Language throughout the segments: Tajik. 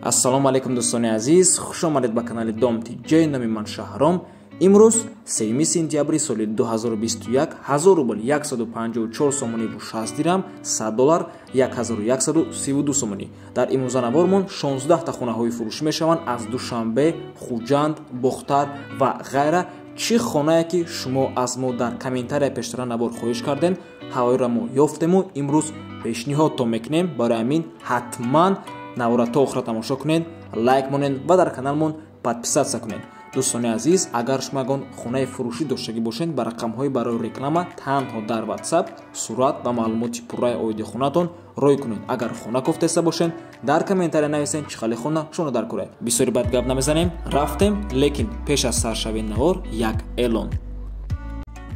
Ассалому алайкум дӯстони азиз, хуш омадед ба канали Дом ТЖ. Номи ман Шаҳром. Имрӯз 3 сентябри соли 2021, 1000 рубл 154 сомонӣ ва 60 дирам, 100 доллар 1132 сомонӣ. Дар имрӯза навормон 16 та хонаҳои фурӯшӣ мешаванд аз Душанбе, Хуҷанд, Бохтар ва ғайра. Чӣ хонае ки шумо аз мо дар комментария пештара навор хоҳиш кардем, ҳавоиро мо ёфтему имрӯз пешниҳодтон мекунем. Барои ҳамин ҳатман навора то охира тамошо кунед, лайк монед ва дар каналмон подписаться кунед. Дӯстони азиз, агар шумо ягон хонаи фурӯшӣ доштагӣ бошед, ба рақамҳои барои реклама танҳо дар WhatsApp сурат ва маълумоти пурраи оиди хонатон рой кунед. Агар хона кофтеста бошед, дар комментария нависед чӣ хали хона шумо дар куред. Бисёри бад гап намезанем, рафтем, лекин пеш аз саршавии навор як эълон.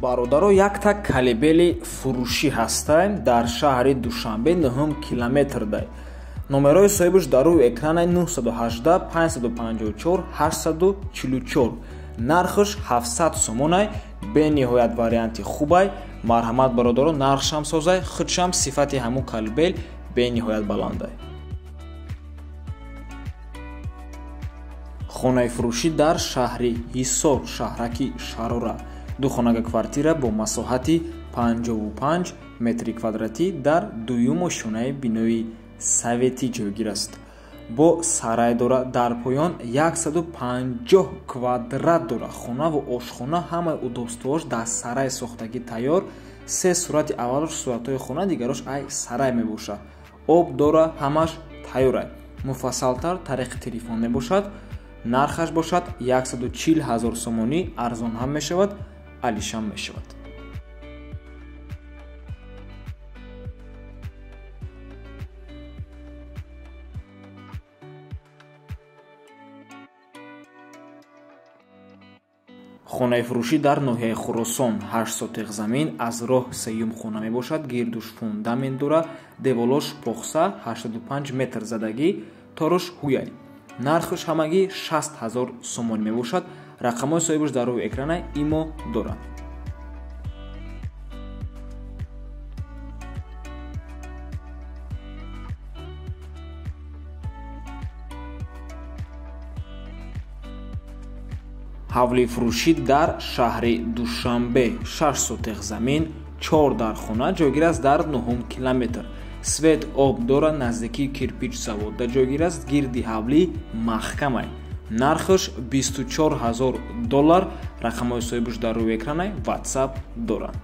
Бародаро, якта калибели фурӯшӣ ҳастай дар шаҳри Душанбе, 9 километр дай. Номерои соҳибаш дар рӯи экранаи 918 554 844. Нархаш 700 сомонай, бениҳоят варианти хубай. Марҳамат бародаро, нархшам созай, худшам сифати ҳамун калибел бениҳоят баландай. Хонаи фурӯшӣ дар шаҳри Ҳисор, шаҳраки Шарора. Ду хонага квартира бо масоҳати 55 метри квадратӣ дар дуюм ошёнаи бинои советӣ ҷойгир аст. Бо сарай дора, дар поён 150 квадрат дора. Хона ва ошхона, ҳамаи удобствош дар сарай сохтагӣ тайёр. Се сурати аввалаш суратҳои хона, дигарош ай сарай мебошад. Об дора, ҳамаш тайёрай. Муфассалтар тариқи телефон мебошад. Нархаш бошад 140 000 сомонӣ, арзон ҳам мешавад, алишам мешавад. Хонаи фурӯшӣ дар ноҳияи Хуросон, 8 сотиқ замин, аз роҳ сеюм хона мебошад, гирдуш фундамент дора, деволош похса, 85 метр задагӣ, торош ҳуяй. Нархаш ҳамагӣ 60 000 сомонӣ мебошад. Рақамҳои соҳибаш дар рӯи экрана имо дорад. Ҳавлии фурӯшӣ дар шаҳри Душанбе, 6 сотиқ замин, 4 дар хона, ҷойгир аст дар 9 километр. Свет об дора, наздикии кирпич заводда ҷойгир аст, гирди ҳавлӣ маҳкамай. Нархаш 24 000 доллар, рақамҳои соҳибаш дар рӯи экранай, WhatsApp дорад.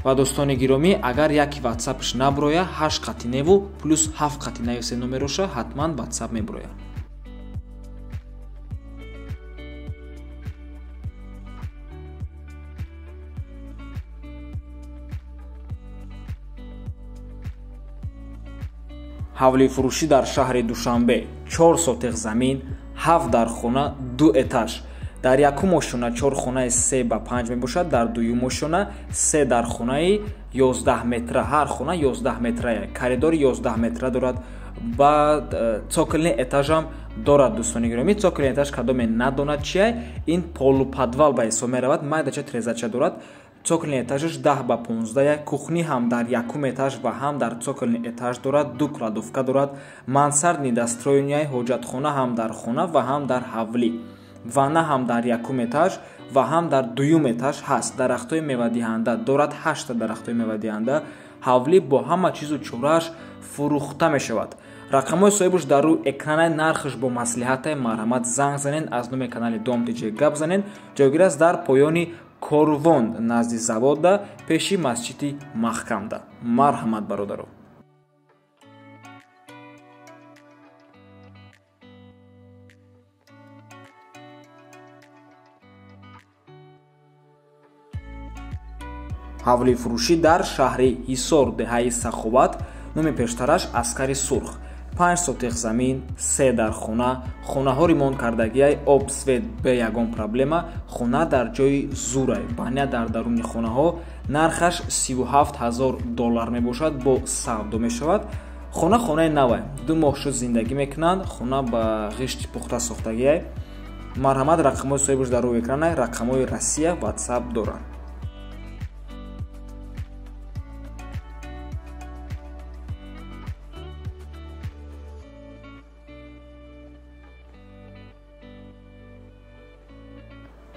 Ва дӯстони гиромӣ, агар яки WhatsApp-ш наброя, 8 қати неву плюс 7 қати нависе номероша, ҳатман WhatsApp меброя. Ҳавлии фурӯшӣ дар шаҳри Душанбе, 4 сотиқ замин, 7 дар хона, 2 этаж. Дар якум ошёна 4 хонаи 3 ба 5 мебошад, дар дуюм ошёна 3 дар хонаи 11 метра, ҳар хона 11 метрая. Коридори 11 метра дорад, ба цокольный этажам дорад. Дӯстони гиромӣ, цокольный этаж кадоме надонад чия, ин полуподвал ба ҳисоб меравад, майдача трезача дорад. Цокольный этажаш 10 ба 15, кухни ҳам дар якум этаж ва ҳам дар цокольный этаж дорад, 2 кладовка дорад, мансардный достроенияй, ҳоҷатхона ҳам дар хона ва ҳам дар ҳавлӣ, ванна ҳам дар якум этаж ва ҳам дар дуюм этаж ҳаст. Дарахтҳои мевадиҳанда дорад, 8 та дарахтҳои мевадиҳанда. Ҳавлӣ бо ҳама чизу чорааш фурӯхта мешавад. Рақамҳои соҳибаш дар рӯи экранаи, нархаш бо маслиҳатай. Марҳамат занг занед, аз номи канали Дом ТЖ гап занед. Ҷойгир аст дар поёни Корвон, назди заводда, пеши масҷиди Маҳкамда. Марҳамат бародаро. Ҳавлии фурӯшӣ дар шаҳри Ҳисор, деҳаи Саховат, номи пештараш Аскари Сурх. 5 сотиқ замин, 3 дар хона, хонаҳо ремонт кардагиай, об, свет бе ягон проблема, хона дар ҷои зурай, баня дар даруни хонаҳо. Нархаш 37 000 доллар мебошад, бо савдо мешавад. Хона хонаи навай, 2 моҳ шуд зиндагӣ мекунанд, хона ба ғишти пухта сохтагиай. Марҳамат, рақамҳои соҳибаш дар рӯи экранай, рақамҳои Россия, WhatsApp доранд.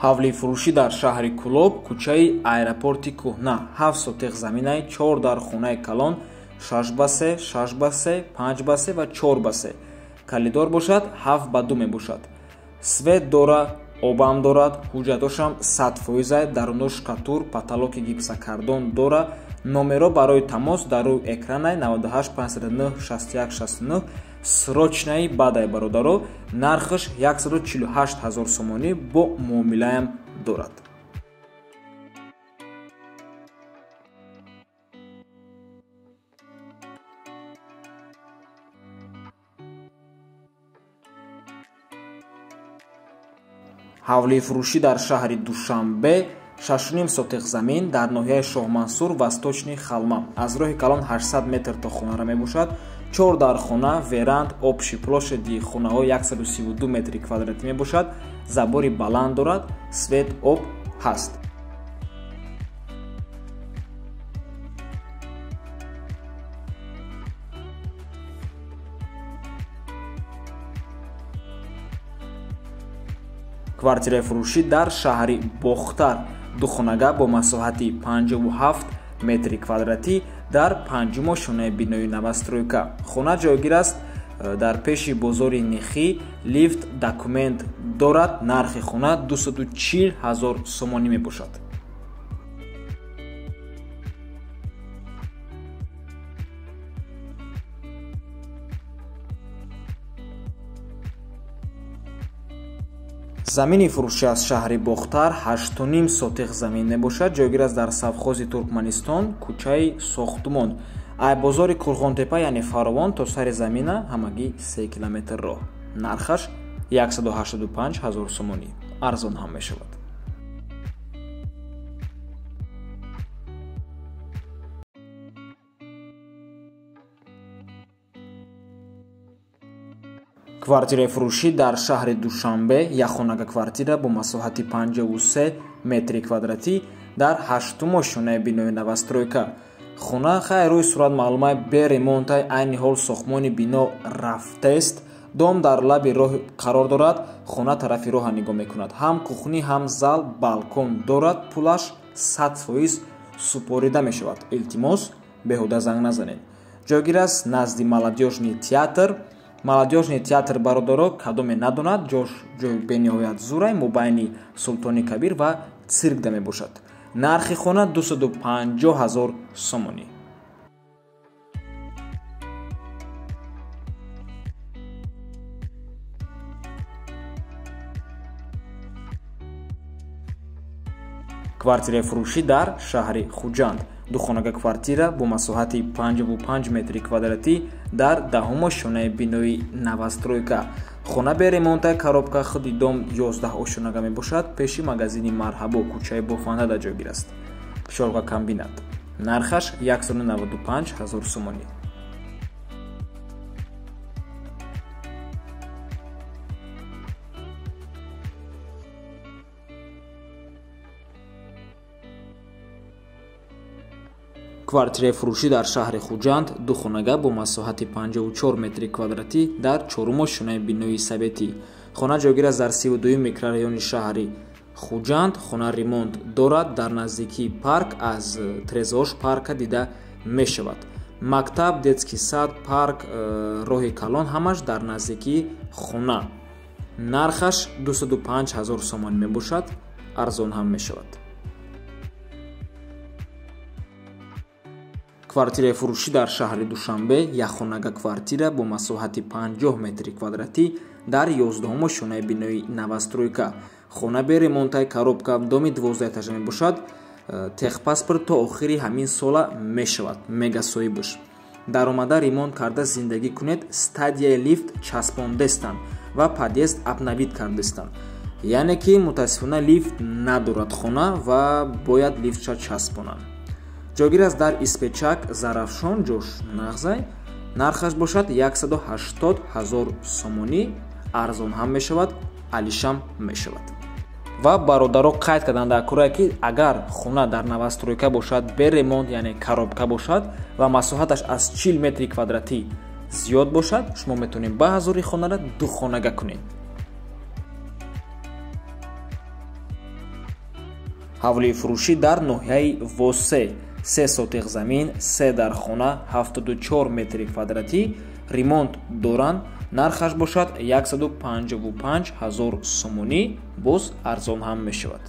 Ҳавлии фурӯшӣ дар шаҳри Кӯлоб, кӯчаи аэропорти кӯҳна, 7 сотиқ заминай, 4 дар хонаи калон, 6 ба 3, 6 ба 3, 5 ба 3 ва 4 ба 3. Коридор бошад 7 ба 2 мебошад. Свет дора, обам дорад, ҳуҷҷатошам 100%-ай, даруно штукатур, потолоки гипсокартон дора. Номеро барои тамос дар рӯи экранай: 98 509 61 69. Срочный бадай, бародаро. Нархаш 148 ҳазор сомонӣ, бо муомилаям дорад. Ҳавлии фурӯшӣ дар шаҳри Душанбе, 6,5 сотиқ замин, дар ноҳияи Шоҳмансур, Восточный Халма, аз роҳи калон 800 метр то хонара мебошад. Чор дар хона, веранд, общий площади хонаҳо 132 метри квадратӣ мебошад. Забори баланд дорад, свет, об ҳаст. Квартираи фурӯшӣ дар шаҳри Бохтар, духонага бо масоҳати 57 метри квадратӣ, дар панҷум ошёнаи бинои новостройка. Хона ҷойгир аст дар пеши бозори Нихӣ, лифт, документ дорад. Нархи хона 240 ҳазор сомонӣ мебошад. Замини фурӯшӣ аз шаҳри Бохтар, 8,5 сотиқ замин мебошад. Ҷойгир аст дар совхози Туркманистон, кӯчаи Сохтумон. Ай бозори Қурғонтепа, яъне Фаровон, то сари замина ҳамагӣ 3 километр роҳ. Нархаш 185 ҳазор сомонӣ, арзон ҳам мешавад. Квартираи фурӯшӣ дар шаҳри Душанбе, якхонага квартира бо масоҳати 53 метри квадратӣ, дар ҳаштум ошёнаи бинои новостройка. Хона, хайр, рӯи сурат маълумай, бе ремонтай, айни ҳол сохтмони бино рафтест. Дом дар лаби роҳ қарор дорад, хона тарафи роҳа нигоҳ мекунад. Ҳам кухня, ҳам зал, балкон дорад. Пулаш 100% супорида мешавад. Илтимос, беҳуда занг назанед. Ҷойгир аст назди Молодёжный театр. Молодёжный театр, бародаро, кадоме надонад, ҷош ҷои бениҳоят зурай, мобайни Султони Кабир ва циркда мебошад. Нархи хона 250 ҳазор сомонӣ. Квартираи фурӯшӣ дар шаҳри Хуҷанд, духонага квартира бо масоҳати 55 метри квадратӣ, дар даҳум ошёнаи бинои новостройка. Хона бе ремонтай, коробка. Худи дом 11 ошёнага мебошад. Пеши магазини Марҳабо, кӯчаи Бофандада ҷойгир аст, Пчёлкокомбинат. Нархаш 195 ҳазор сомонӣ. Квартираи фурӯшӣ дар шаҳри Хуҷанд, духонага бо масоҳати 54 метри квадратӣ, дар чорум ошёнаи бинои советӣ. Хона ҷойгир аст дар 32-юм микрорайони шаҳри Хуҷанд. Хона ремонт дорад, дар наздикии парк, аз трезош парка дида мешавад. Мактаб, детский сад, парк, роҳи калон ҳамаш дар наздикии хона. Нархаш 205 ҳазор сомонӣ мебошад, арзон ҳам мешавад. Квартираи фурӯшӣ дар шаҳри Душанбе, якхонага квартира бо масоҳати 50 метри квадратӣ, дар 11-ум ошёнаи бинои новостройка. Хона бе ремонтай, коробка. Доми 12 этажа мебошад. Техпаспорт то охири ҳамин сола мешавад, мега соҳибаш. Даромада, ремонт карда, зиндагӣ кунед. Стадияи лифт часпондестанд ва подъезд обновить кардестанд. Яъне ки мутаассифона лифт надорад хона ва бояд лифтша часпонанд. Ҷойгир аст дар Испечак, Зарафшон, ҷош нағзай. Нархаш бошад 180 ҳазор сомонӣ, арзон ҳам мешавад, алишам мешавад. Ва, бародаро, қайд карданд дар курае, ки агар хона дар новостройка бошад, бе ремонт, яъне коробка бошад ва масоҳаташ аз 40 метри квадратӣ зиёд бошад, шумо метавонед ба ҳазори хонара духонага кунед. Ҳавлии фурӯшӣ дар ноҳияи Восе, 3 сотиқ замин, 3 дархона, 74 метри квадратӣ, ремонт доранд. Нархаш бошад 155 000 сомонӣ, боз арзон ҳам мешавад.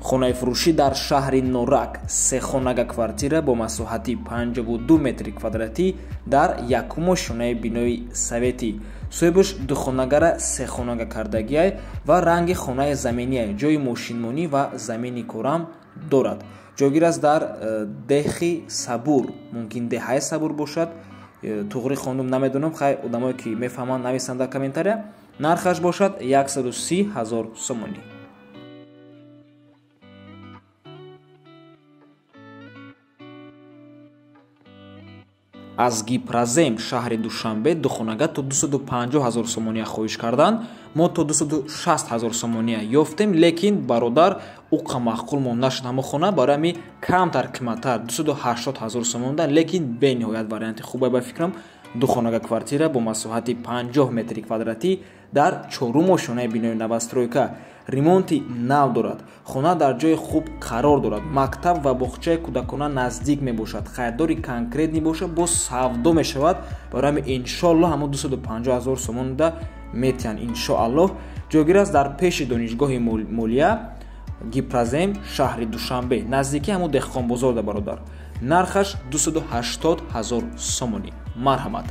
Хонаи фурӯшӣ дар шаҳри Норак, 3 хонага квартира бо масоҳати 52 метри квадратӣ дар якумо шонаи бинои советӣ. Соҳибаш духонагара 3 хонага кардагиай ва ранги хонаи заминиай, ҷои мошинмонӣ ва замини корам дорад. Ҷойгир аст дар дехи Сабур, мумкин деҳаи Сабур бошад, туғри хондум намедонам, хай одамое ки мефаҳманд нависанд дар комментария. Нархаш бошад 130 000 сомонӣ. Аз Гипрозем шаҳри Душанбе духонага то 250 000 сомония хоҳиш карданд. Мо то 260 000 сомония ёфтем, лекин бародар уқа маъқул монда шуд ҳамо хона, барои ҳамин камтар қиматтар 280 000 сомонда, лекин бениҳоят варианти хубе ба фикрам. Духонага квартира бо масоҳати 50 метри квадратӣ дар чорум ошёнаи бинои новостройка, ремонти нав дорад. Хона дар ҷои хуб қарор дорад, мактаб ва боғчаи кӯдакона наздик мебошад. Харидори конкретни бошад, боз савдо мешавад. Барои ҳамин иншоаллоҳ ҳамо 250 000 сомонда метиҳанд иншоаллоҳ. Ҷойгир аст дар пеши донишгоҳи молия, Гипрозем, шаҳри Душанбе, наздики ҳамо Деҳқонбозор да бародар. Нархаш 280 000 сомонӣ. Марҳамат.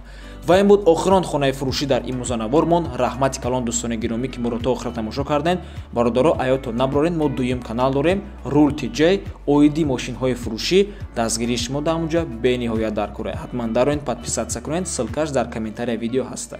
Ва ин буд охирон хонаи фурӯшӣ дар имрӯзанавормон. Раҳмати калон дӯстони гиромӣ ки моро то охира тамошо кардем. Бародаро, аёто наброрен, мо дуюм канал дорем, Рул ТЖ, оиди мошинҳои фурӯшӣ. Дастгирии шумо дар онҷа бениҳоят дар кора. Ҳатман дароен, подписатсия кунед, ссылкаш дар комментария видео ҳастай.